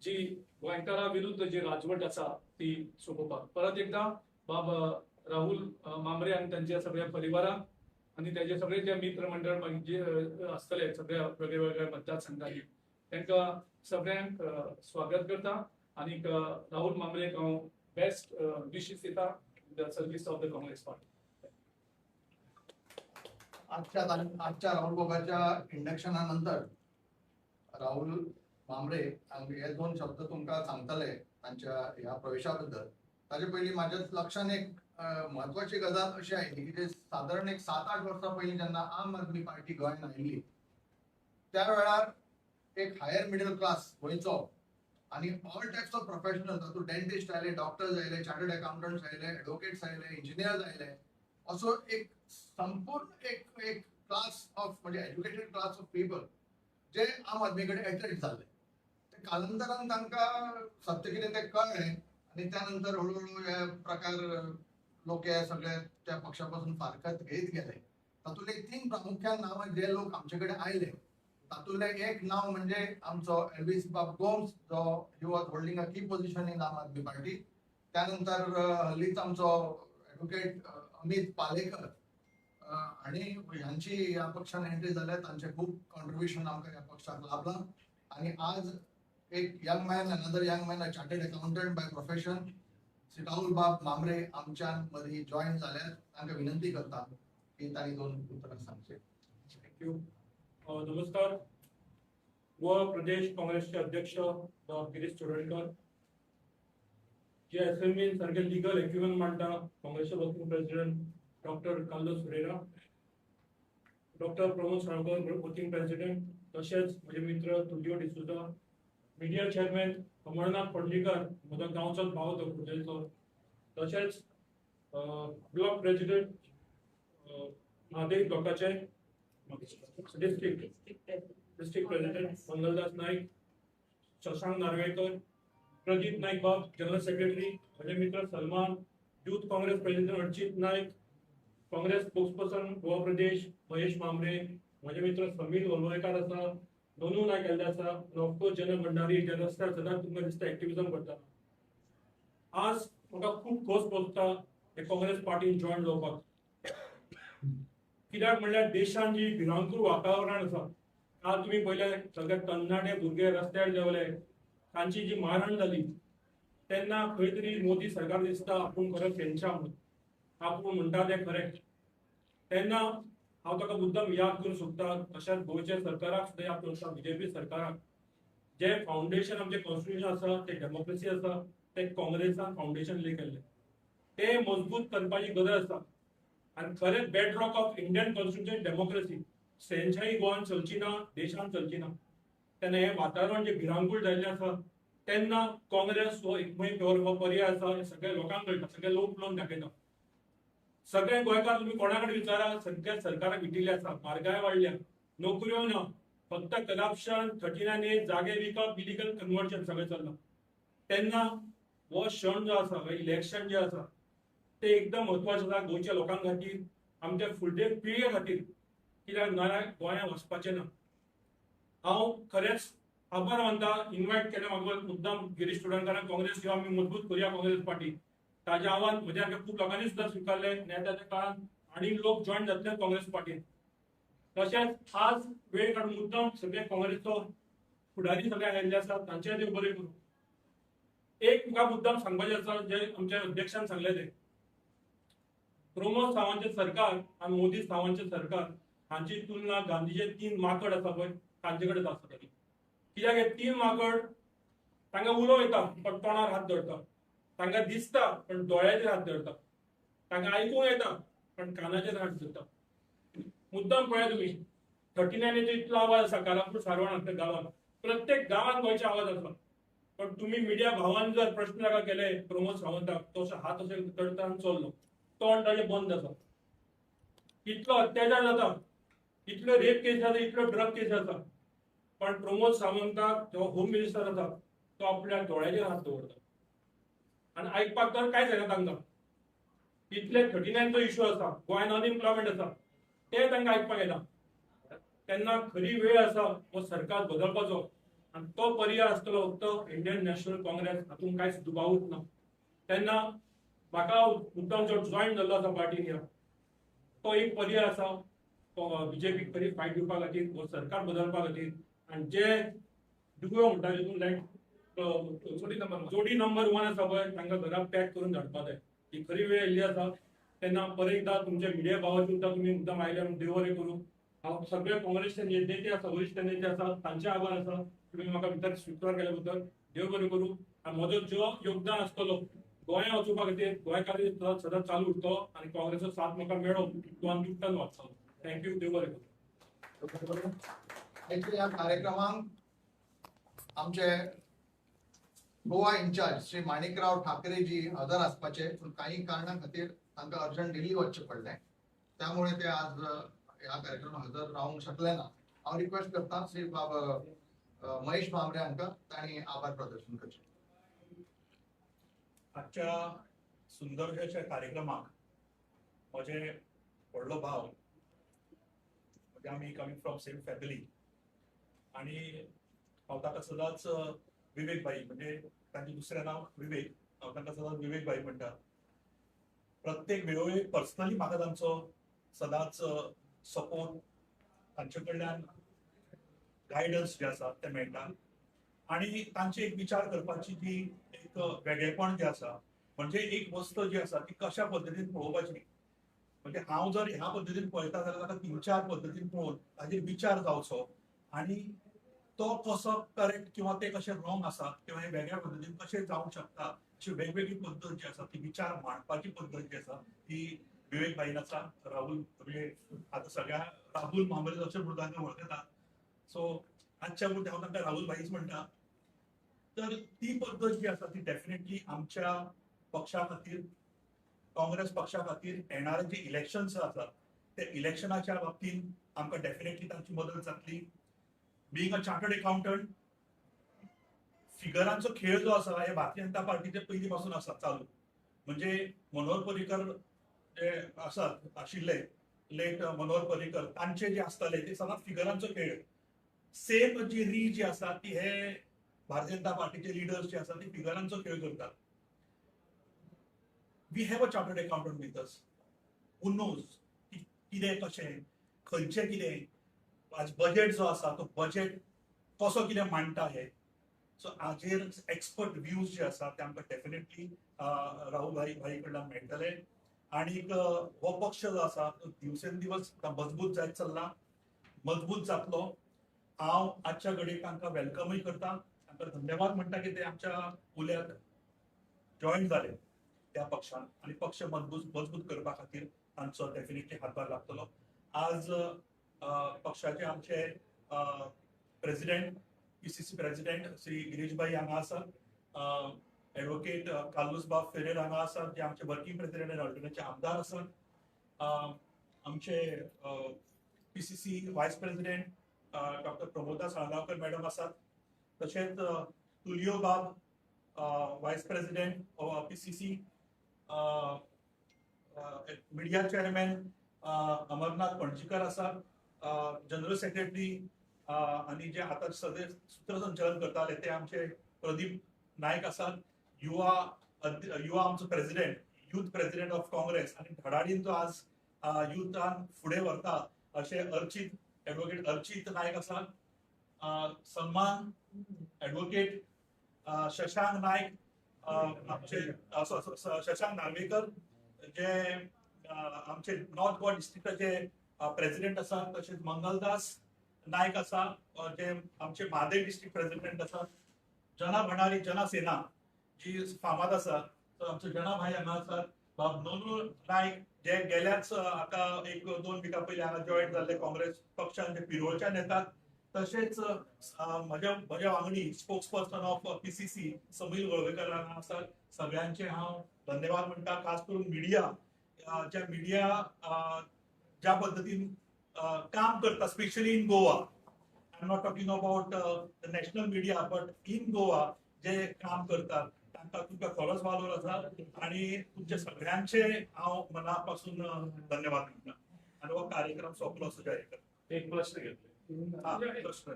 जी गोंयकारां विरुद्ध जी राजवट आसा ती सोंपोवपाक. परत एकदा बाब राहुल मामरे आनी तांच्या सगळ्या परिवाराक आनी ताजे सगळे जे मित्र मंडळ जे आसतले सगळ्या वेगळ्या वेगळ्या मतदारसंघांनी तांकां सगळ्यांक स्वागत करता. आनीक राहुल मामरेक हांव बेस्ट विशीस दिता the service of the Congress party. आजच्या राहुल बाबाच्या इंडक्शना नंतर राहुल मामरे हे 2 शब्द तुमकां सांगतले तांच्या ह्या प्रवेशा बद्दल. ताजे पयलीं म्हाज्या लक्षान एक म्हत्वाची गजाल अशी आयली की सादारण एक 7-8 वर्सां पयलीं जेन्ना आम आदमी पार्टी गोंयांत आयिल्ली त्या वेळार एक हायर मिडल क्लास गोंयचो आनी ऑल टायप्स ऑफ प्रोफेशनल, तातूंत डेंटिस्ट आयले, डॉक्टर्स आयले, चार्टर्ड अकाउंटंट्स आयले, एडवोकेट्स आयले, इंजिनियर्स आयले, असो एक संपूर्ण एक एक क्लास ऑफ म्हणजे एज्युकेटेड क्लास ऑफ पीपल जे आम आदमी कडेन एट्रेक्ट जाले. ते कालांतरान तांकां सत्य कितें तें कळ्ळें आनी त्या नंतर हळूहळू हे प्रकार लोक हे सगळे त्या पक्षा पासून फारकत घेत गेले. तातूंतले 3 प्रामुख्यान नांवां जे लोक आमचे कडेन आयले तातूंतलें एक नांव म्हणजे आमचो एल्विस बाब गोम्स, जो he was holding a key position in Aam Aadmi Party. त्यानंतर हल्लीच आमचो एडवोकेट अमित पालेकर आणि ह्यांची ह्या पक्षान एंट्री जाल्या, तांचें खूब कॉन्ट्रिब्युशन आमकां ह्या पक्षाक लाभलां. आनी आज एक young man, another young man, a chartered accountant by profession, Shri Rahul बाब मामरे आमच्या मदीं जॉयन जाल्यार तांकां विनंती करता की तांणी 2 उतरां सांगचें. Thank you. नमस्कार. गोवा प्रदेश काँग्रेसचे अध्यक्ष गिरीश चोडणकर, जे असेंब्लीन सारखे लिगल एक्युमेन मांडटा काँग्रेसचे working president doctor Carlos Ferreira, doctor Pramod Salgaonkar working president, तशेंच म्हजे मित्र तुलियो डिसोजा, मिडिया चेअरमॅन कमलनाथ पणजीकर, म्हजो गांवचोच भाव तो खोर्जेचो, तशेंच ब्लॉक प्रेसिडेंट म्हादय ब्लॉकाचे district president Mangaldas Naik, Shashank Narvekar, Pradeep Naik बाब जनरल सेक्रेटरी, म्हजे मित्र Salman, youth Congress president Archit Naik, Congress spokesperson Goa Pradesh Mahesh Mambre, म्हजे मित्र समीर वलवयकार आसा, दोनू नायक आयिल्ले आसा, आनी ऑफकोर्स जनरल भंडारी जे रस्त्यार सदांच तुमकां दिसता एक्टिविजम करता. आज म्हाका खूब खोस भोगता हे काँग्रेस पार्टीन जॉयन जावपाक, कित्याक म्हणल्यार देशान जी भिरांकूळ वातावरण आसा, काल तुमी पळयले सगळे तरणाटे भुरगे रस्त्यार देंवले, तांची जी मारहाण जाली तेन्ना खंय तरी मोदी सरकार दिसता आपूण खरें शेनशा म्हणून, आपूण म्हणटा तें खरें. तेन्ना हांव ताका मुद्दम याद करूंक सोदता, तशेंच गोंयच्या सरकाराक सुद्दां याद करूंक सोदता, बीजेपी सरकाराक, जे फावंडेशन आमचें कॉन्स्टिट्युशन आसा, तें डेमोक्रेसी आसा, तें काँग्रेसान फावंडेशन ले केल्लें, तें मजबूत करपाची गरज आसा. आनी खरें bedrock of Indian constitution democracy, शेनशाही गोवान चलची ना, देशान चलची ना. तेन्ना हें वातावरण जें भिरांकूळ जाल्लें आसा तेन्ना काँग्रेस हो एकमेव हो पर्याय आसा हें सगळ्या लोकांक कळटा, सगळे लोक उलोवन दाखयता. सगळे गोंयकार तुमी कोणा कडेन विचारा, सगळ्या सरकाराक विटिल्ले आसा, म्हारगाय वाडल्या, नोकऱ्यो ना, फक्त करप्शन, 39A, जागे विकप, इलिगल कन्वर्जन सगळें चल्लां. तेन्ना हो क्षण जो आसा, इलेक्शन जें आसा तें एकदम म्हत्वाचें आसा गोंयच्या लोकां खातीर, आमच्या फुडले पिळगे खातीर, कित्याक नाजाल्यार गोंयांत वचपाचें ना. हांव खरेंच आभार मानता, इनवायट केलें म्हाका मुद्दाम गिरीश चोडणकारान, काँग्रेस यो आमी मजबूत करुया काँग्रेस पार्टी. ताजें आव्हान म्हज्या सारक्या खूब लोकांनी सुद्दां स्विकारलें आनी येता त्या काळान आनी लोक जॉयन जातले काँग्रेस पार्टीन. तशेंच आज वेळ काडून मुद्दाम सगळे काँग्रेसचो फुडारी सगळे आयिल्ले आसा, तांचें देव बरें करूं. एक म्हाका मुद्दाम सांगपाचें आसा, जें आमच्या अध्यक्षान सांगलें तें, प्रमोद सावंतचें सरकार आनी मोदी सावंतचें सरकार हांची तुलना गांधीचे 3 माकड आसा पळय तांचे कडेन आसता. कित्याक हे 3 माकड तांकां उलो येता पण तोंडार हात धरता, तांकां दिसता पण दोळ्याचेर हात धरता, तांकां आयकूंक येता पण कानाचेर हात धरता. मुद्दाम पळया तुमी, 39 इतलो आवाज आसा कारापूर सारवण गांवांत, प्रत्येक गांवांत गोंयचे आवाज आसा, पण तुमी मिडिया भावान जर प्रश्न ताका केले प्रमोद सावंताक, तो हात अशें चडटा आनी चल्लो, तोंड ताजें बंद आसा. इतलो अत्याचार जाता, इतल्यो रेप केस आसा, इतल्यो ड्रग केस आसा, पण प्रमोद सावंताक जो होम मिनिस्टर आसा तो आपल्या दोळ्याचेर हात दवरता आनी आयकपाक तर कांयच जायना तांकां. इतले 39चो इशू आसा, गोंयान अनएम्प्लॉयमेंट आसा, ते तांकां आयकपाक येना. तेन्ना खरी वेळ आसा हो सरकार बदलपाचो आनी तो पर्याय आसतलो फक्त इंडियन नॅशनल काँग्रेस, हातूंत कांयच दुबावूच ना. तेन्ना म्हाका मुद्दाम जो जॉयन जाल्लो आसा पार्टीन ह्या, तो एक पर्याय आसा बीजेपीक खरी फायट दिवपा खातीर, हो सरकार बदलपा खातीर. आनी जे दुबयो म्हणटा तितून लायक जोडी नंबर 1 आसा पळय, तांकां घरा पॅक करून धाडपा जाय. ही खरी वेळ येयल्ली आसा. तेन्ना परत एकदा तुमच्या मिडिया भावाची सुद्दां तुमी मुद्दाम आयले म्हणून देव बरें करूं. हांव सगळे काँग्रेसचे नेते आसा, वरिश्ठ नेते आसा, तांचे आभार आसा तुमी म्हाका भितर स्विकार केल्या बद्दल. देव बरें करूं. आनी म्हजो जो योगदान आसतलो गोंया वचपा खातीर, गोंयकार सदांच चालू उरतलो आनी काँग्रेसचो साथ म्हाका मेळो तो आनी तुटतान वाचतलो. Thank you, देव बरें करूं. ह्या कार्यक्रमाक आमचे गोवा इन्चार्ज श्री माणिकराव ठाकरे जी हजर आसपाचे, पूण काही कारणां खातीर तांकां अर्जंट दिल्ली वचचें पडलें, त्यामुळे ते आज ह्या कार्यक्रमाक हजर रावंक शकले ना. हांव रिक्वेस्ट करता श्री बाब महेश म्हांबरे हांकां तांणी आभार प्रदर्शन करचें. आजच्या सुंदरशा कार्यक्रमाक म्हजे व्हडलो भाव, म्हणजे आमी कमींग फ्रॉम सेम फॅमिली, आनी हांव ताका सदांच विवेक भाई, म्हणजे तांचें दुसरें नांव विवेक, हांव तांकां सदांच विवेक भाई म्हणटा. प्रत्येक वेळोवेळी पर्सनली म्हाका तांचो सदांच सपोर्ट, तांचे कडल्यान गायडन्स जे आसा ते मेळटा आनी तांचे एक विचार करपाची जी एक वेगळेपण जें आसा, म्हणजे एक वस्त जी आसा ती कशा पद्दतीन पळोवपाची, म्हणजे हांव जर ह्या पद्दतीन पळयता जाल्यार ताका 3-4 पद्दतीन पळोवन ताजेर विचार जावचो आनी तो कसो करेक्ट किंवा ते कशें रॉंग आसा किंवा हे वेगळ्या पद्दतीन कशें जावंक शकता, अशी वेगवेगळी पद्दत जी आसा ती विचार मांडपाची पद्दत जी आसा ती विवेक भाईन आसा. राहुल, म्हणजे आतां सगळ्या राहुल म्हांबरे अशें म्हणून तांकां वळखतात, सो आजच्या पुरतें हांव तांकां राहुल भाईच म्हणटा. तर ती पद्दत जी आसा ती डेफिनेटली आमच्या पक्षा खातीर, काँग्रेस पक्षा खातीर येणारे जे इलेक्शन्स आसात ते इलेक्शनाच्या बाबतींत आमकां डेफिनेटली तांची मदत जातली. बीइंग अ चार्टर्ड अकाउंटंट, फिगरांचो खेळ जो आसा हे भारतीय जनता पार्टीचे पयलीं पासून आसा चालू. म्हणजे मनोहर पर्रीकर जे आसात आशिल्ले, लेट मनोहर पर्रीकर, तांचे जे आसताले ते सदांच फिगरांचो खेळ. सेम जी री जी आसा ती हे भारतीय जनता पार्टीचे लिडर्स जे आसा ते फिगरांचो खेळ करतात. We have a chartered accountant with us who knows कितें कशें खंयचें कितें आज बजेट जो आसा तो बजेट कसो कितें मांडटा हे. सो हाजेर एक्सपर्ट व्यूज जे आसा ते आमकां डेफिनेटली राहुल भाई भाई कडल्यान मेळटले. आनीक हो पक्ष जो आसा तो दिवसेंदिवस मजबूत जायत चल्ला, मजबूत जातलो. हांव आजच्या घडयेक तांकां वेलकमूय करता, तांकां धन्यवाद म्हणटा की ते आमच्या उल्याक जॉयन जाले त्या पक्षान आनी पक्ष मजबूत करपा खातीर तांचो डेफिनेटली हातभार लागतलो. आज पक्षाचे आमचे president, PCC president Shri Girish भाई हांगा आसात, एडवोकेट कार्लूस बाब फेरेर हांगा आसात जे आमचे वर्किंग प्रेसिडेंट आनी अल्टरनेटचे आमदार आसात, आमचे PCC vice president doctor Pramoda Salgaonkar madam आसात, तशेंच तुलियो बाब vice president PCC, media chairman Amarnath Panjikar आसात, जनरल सेक्रेटरी आनी जे आतां सगळे सूत्रसंचालन करताले ते आमचे प्रदीप नायक आसात, युवा आमचो president, youth president of Congress आनी धडाडीन जो आज युथान फुडें व्हरता अशे अर्चित एडवोकेट अर्चित नायक आसात, सन्मान एडवोकेट शशांक नायक, आमचे शशांक नार्वेकर जे आमचे नॉर्थ गोवा डिस्ट्रिक्टाचे प्रेसिडेंट आसात, तशेंच मंगलदास नायक आसा जे आमचे म्हादय डिस्ट्रिक्ट प्रेसिडेंट आसात, जना भंडारी जना सेना जी फामाद आसा तर आमचे जना भाई हांगा आसात, बाब नोनू नायक जे गेल्याच आतां 1-2 विका पयलीं हांगा जॉयन जाल्ले काँग्रेस पक्षान जे पिरोळच्यान येतात, तशेंच म्हज्या वांगडी spokesperson of PCC Samil Valvaikar हांगा आसात. सगळ्यांचे हांव धन्यवाद म्हणटा, खास करून मिडिया, ज्या मिडिया ज्या पद्दतीन काम करता, specially in Goa. I am not talking about the national media, but in Goa जे काम करतात तांकां तुमकां खरोच वालोर आसा आनी तुमच्या सगळ्यांचे हांव मना पासून धन्यवाद म्हणटा. आनी हो कार्यक्रम सोंपलो असो जाहीर करता. एक प्रश्न घेतले. प्रश्न.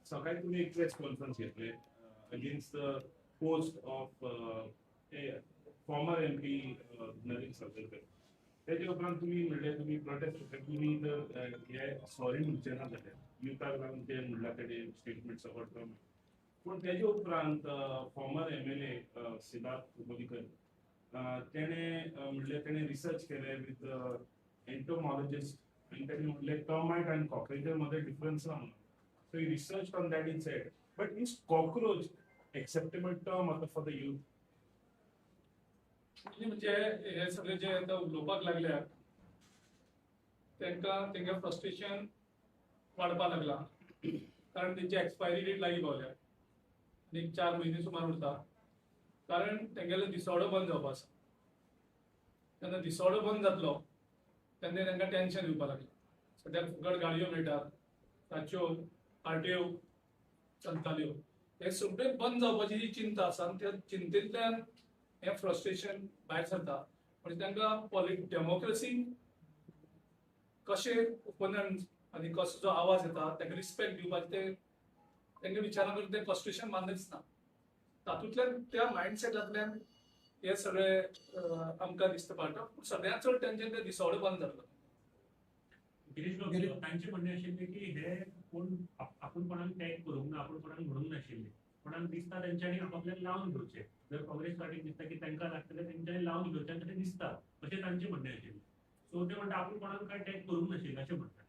सकाळी तुम्ही एक प्रेस कॉन्फरन्स घेतले against the post of former MP Narendra Sardesai. तेजे उपरांत तुमी म्हणलें तुमी प्रोटेस्ट करता, तुमी जर हे सॉरी म्हणचे ना जाल्यार युथाक लागून ते म्हणला तेणे स्टेटमेंट सपोर्ट करून. पूण तेजे उपरांत फॉर्मर MLA Siddharth Kolikar तेणे म्हणलें तेणे रिसर्च केलें विथ एंटोमॉलॉजिस्ट आनी तेणे म्हणलें टर्मायट आनी कॉक्रोचर मदें डिफरन्स ना म्हणून. So he research on that in said, but is cockroach acceptable term आतां फॉर the youth? म्हणजे हे सगळे जे आतां उलोवपाक लागल्यात तांकां तेंकां फ्रस्ट्रेशन वाडपाक लागलां, कारण तेंची एक्सपायरी डेट लागीं पावल्या आनी 4 म्हयने सुमार उरता, कारण तेंगेलो दिसवडो बंद जावपा आसा. तेन्ना दिसवडो बंद जातलो तेन्ना तांकां टेंशन येवपाक लागलें. सद्याक फुकट गाडयो मेळटात, ताच्यो आरटीओ चलताल्यो, हे सगळें बंद जावपाची जी चिंता आसा आनी त्या चिंतेंतल्यान हें फ्रस्ट्रेशन भायर सरता. म्हणजे तांकां डेमोक्रेसी कशें ओपोनंट आनी कसो जो आवाज येता ताका रिस्पेक्ट दिवपाचें ते तांकां विचारां करून तें फ्रस्ट्रेशन मानच ना. तातूंतल्यान त्या मायंडसेटांतल्यान हे सगळे आमकां दिसता पडटा. पूण सगळ्यांत चड तेंचें तें दिसवडो बंद जातलो. गिरीश बाब, तांचें म्हणणें आशिल्लें की हे कोण आपूण कोणाक टॅग करूंक ना, आपूण कोणाक म्हणूंक नाशिल्लें, कोणाक दिसता तेंच्यांनी आपापल्यान लावन घेवचें. जर काँग्रेस पार्टीक दिसता की तांकां लागतलें तेंच्यांनी लावन घेवचें आनी तशें दिसता अशें तांचें म्हणणें आशिल्लें. सो ते म्हणटा आपूण कोणाक काय टॅग करूंक नाशिल्लें अशें म्हणटा.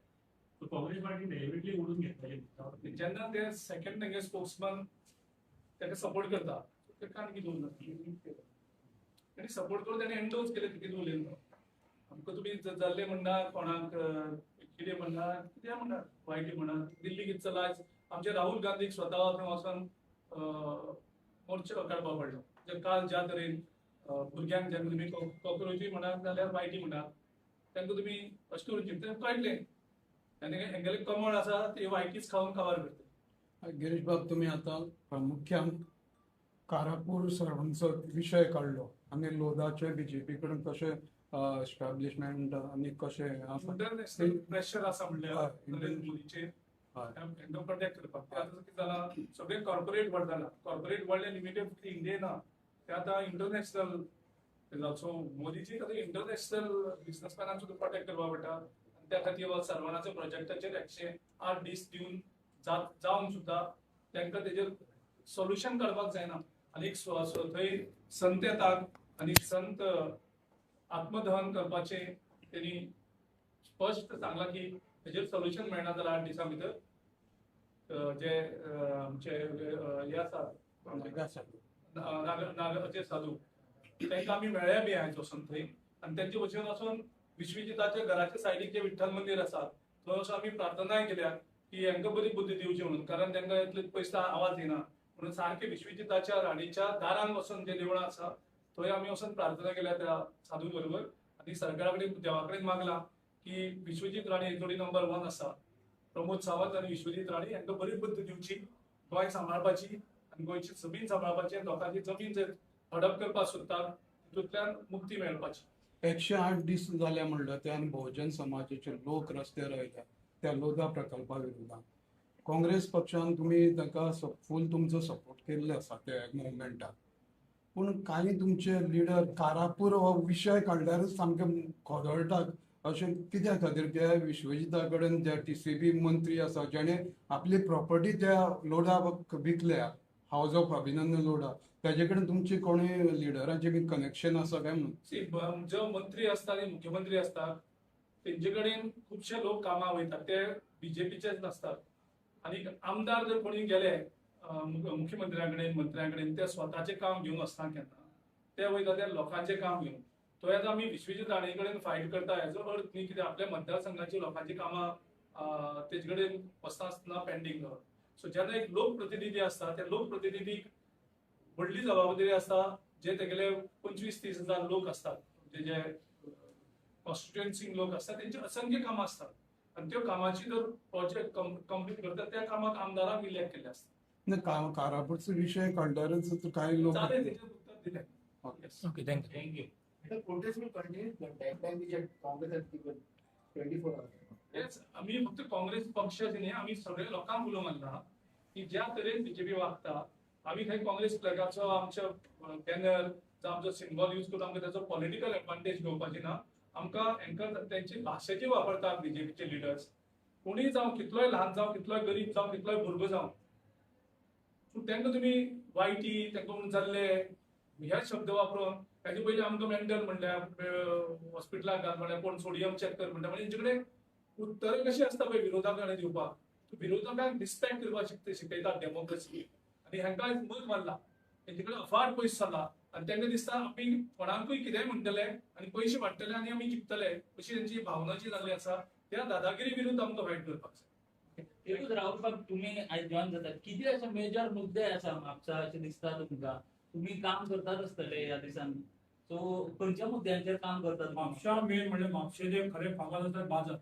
सो काँग्रेस पार्टी डेलिबरेटली ओडून घेतलें अशें दिसता. जेन्ना ते सेकंड तेंगे स्पोक्समॅन ताका सपोर्ट करता ताका आनी कितें उरना, ताणी सपोर्ट करून ताणें एन्डोज केलें कितें उलयलो. आमकां तुमी जाल्ले म्हणना, कोणाक कितें म्हणना, कितें म्हणना, वायटी म्हणा, दिल्ली कितें चला. आमचे राहुल गांधीक स्वता थंय वचोन मोर्चो काडपाक पडलो. जे काल ज्या तरेन भुरग्यांक जेन्ना तुमी कॉक्रोची म्हणात जाल्यार वायटी म्हणात तांकां तुमी अशें करून चिंतता कळटलें आनी हेंगेलें कमळ आसा ते वायटीच खावन काबार करता. गिरीश बाब, तुमी आतां प्रामुख्यान कारापूर सरपंच विशय काडलो आनी लोधाचे बीजेपी कडेन कशें एस्टॅब्लिशमेंट आनी कशें इंटरनॅशनल प्रेशर आसा म्हणल्यार नरेंद्र मोदीचेर तांकां प्रोटेक्ट करपाक. ते आतां कितें जालां, सगळें कॉर्पोरेट वर्ल्ड जालां. कॉर्पोरेट वर्ल्ड लिमिटेड इंडिये ना, ते आतां इंटरनॅशनल. सो मोदीजी आतां इंटरनॅशनल बिजनसमॅनांक सुद्दां प्रोटेक्ट करपाक पडटा आनी त्या खातीर सरवणाच्या प्रोजेक्टाचेर 108 दीस दिवन जावन सुद्दां तांकां तेजेर सोल्युशन काडपाक जायना. आनी थंय संत येतात आनी संत आत्मदहन करपाचें तेणी स्पश्ट सांगलां की तेजेर सोल्युशन मेळना जाल्यार 8 दिसां भितर जे आमचे हे आसा नागाचे साधू तांकां आमी मेळ्ळे बी आयज वचून थंय आनी तेंचे भशेन वचून विश्वजिताच्या घराच्या सायडीक जें विठ्ठल मंदीर आसा थंय वचून आमी प्रार्थनाय केल्या की हांकां बरी बुद्धी दिवची म्हणून, कारण तांकां इतले पयस आवाज येना म्हणून सारकें विश्वजिताच्या राणीच्या दारान वचून जें देवळां आसा थंय आमी वचून प्रार्थना केल्या त्या साधू बरोबर आनी सरकारा कडेन देवा कडेन मागलां की विश्वजीत राणे जोडी नंबर 1 आसा, प्रमोद सावंत आनी विश्वजीत राणे हांकां बरी बुद्द दिवची, गोंय सांबाळपाची आनी गोंयची जमीन सांबाळपाची आनी लोकांची जमीन जर हडप करपाक सोदतात तितूंतल्यान मुक्ती मेळपाची. 108 दीस जाले म्हणल्यार ते आनी बहुजन समाजाचे लोक रस्त्यार आयल्या त्या लोधा प्रकल्पा विरोधात. काँग्रेस पक्षान तुमी तांकां फूल तुमचो सपोर्ट केल्लो आसा त्या मुवमेंटाक, पूण कांय तुमचे लिडर कारापूर हो विशय काडल्यारच सामके खोदळटात अशें कित्या खातीर? त्या विश्वजिता कडेन ज्या TCB मंत्री आसा जेणे आपली प्रॉपर्टी त्या लोढा विकल्या, हावज ऑफ अभिनंदन लोढा, ताजे कडेन तुमची कोणी लिडरांचे बी कनेक्शन आसा काय म्हणून? जो मंत्री आसता आनी मुख्यमंत्री आसता तेंचे कडेन खुबशे लोक कामां वयतात, ते बीजेपीचेच नासतात. आनी आमदार जर कोणी गेले मुख्यमंत्र्या कडेन मंत्र्या कडेन ते स्वताचें काम घेवन वचना केन्ना, ते वयता ते लोकांचें काम घेवन. थंय आतां आमी विश्वजीत राणे कडेन फायट करता हेजो अर्थ न्ही कित्याक आपल्या मतदारसंघाची लोकांची कामां तेजे कडेन वचना आसतना पेंडींग दवरप. सो जेन्ना एक लोकप्रतिनिधी आसता त्या लोकप्रतिनिधीक व्हडली जबाबदारी आसता, जे तेगेले 25-30 हजार लोक आसतात, जे जे कॉन्स्टिट्युएन्सींग लोक आसतात तेंचे असंख्य कामां आसतात. आनी त्यो कामाची जर प्रोजेक्ट कंप्लीट करता त्या कामाक आमदारांक इलेक्ट केल्ले आसता. कारापूरचो विशय काडल्यारच काही लोक जालें तेजेर उत्तर दिलें. Okay, thank you. Thank you. The protest will continue. The deadline which Congress has given 24 hours. Yes, आमी फक्त काँग्रेस पक्षाचे न्ही, आमी सगळे लोकांक उलो मारला की ज्या तरेन बीजेपी वागता, आमी थंय काँग्रेस फ्लॅगाचो आमच्या बॅनर जावं आमचो सिंबॉल यूज करून आमकां ताचो पॉलिटिकल एडवांटेज घेवपाची ना. आमकां हांकां तेंची भाशा जी वापरतात बीजेपीचे लिडर्स, कोणीय जावं, कितलोय ल्हान जावं, कितलोय गरीब जावं, कितलोय भुरगो जावं, पूण तांकां तुमी वायटी तांकां म्हणून जाल्ले ह्या शब्द वापरून ताजे पयलीं आमकां मेंटल म्हणल्यार हॉस्पिटलाक घाल म्हणल्यार कोण सोडियम चॅक कर म्हणटा, म्हणजे तेंचे कडेन उत्तरां कशी आसता पळय विरोधकांक दिवपाक. विरोधकांक रिस्पेक्ट करपाक शिकयतात डेमोक्रेसी, आनी हांकां मत मारला, तेंचे कडेन अफाट पयस जाला आनी तांकां दिसता आमी कोणाकूय कितेंय म्हणटले आनी पयशे वाडटले आनी आमी जिखतले, अशी तेंची भावना जी जाल्ली आसा त्या दादागिरी विरुद्ध आमकां फायट करपाक जाय. एकूच राहुल बाब, तुमी आयज जॉईन जातात, कितें अशे मेजर मुद्दे आसा म्हापसा अशें दिसता तुमकां? तुमी काम करतात आसतले ह्या दिसांनी, सो खंयच्या मुद्द्यांचेर काम करतात? म्हापशा मेन म्हणल्यार म्हापशे जे खरें फामाद आसा बाजार.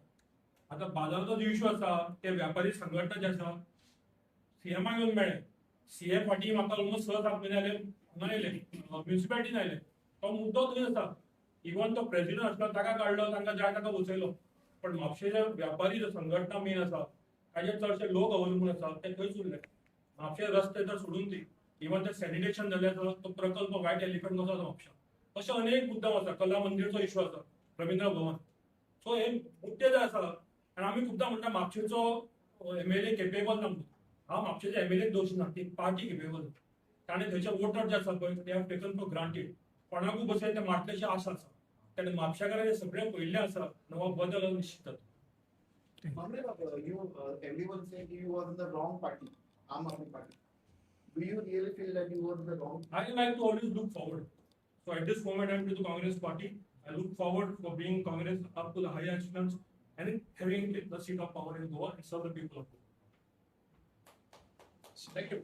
आतां बाजाराचो जो इशू आसा ते व्यापारी संघटना जे आसा सीएमाक येवन मेळ्ळे, सीएम फाटीं म्हाका ऑलमोस्ट 6-7 म्हयने जाले हांगा आयले, म्युनिसिपालिटीन आयले, तो मुद्दो थंय आसा. इवन तो प्रेसिडेंट आसलो ताका काडलो, तांकां जाय ताका वचयलो, पण म्हापशेचे व्यापारी जो संघटना मेन आसा ताजेर चडशे लोक अवलंबून आसा ते थंयच उरले. म्हापशे रस्ते तर सोडून दी, इवन ते सॅनिटेशन जाल्ले आसा तो प्रकल्प व्हायट एलिफंट कसो आसा म्हापशा. अशे अनेक मुद्दे आसा, कला मंदिरचो इशू आसा, रवींद्र भवन, सो हे मुद्दे जे आसा आनी आमी खुबदां म्हणटा म्हापशेचो एमएलए केपेबल ना म्हणून. हांव म्हापशेचे एमएलए दोश ना, ती पार्टी केपेबल ना. ताणें थंयचे वोटर जे आसा पळय they have taken for granted, कोणाकूय बसय ते मारतलेशी आशा आसा. ताणें म्हापशेकारांनी सगळें पळयल्लें आसा, नवो बदल निश्चित जाता. You, everyone said you were in the wrong party, Aam Aadmi Party. Do you really feel that you were in the wrong? I like to always look forward. So at this moment, I'm to the Congress party. I look forward for being Congress up to the higher echelons and having the seat of power in Goa and serve the people of Goa. Thank you.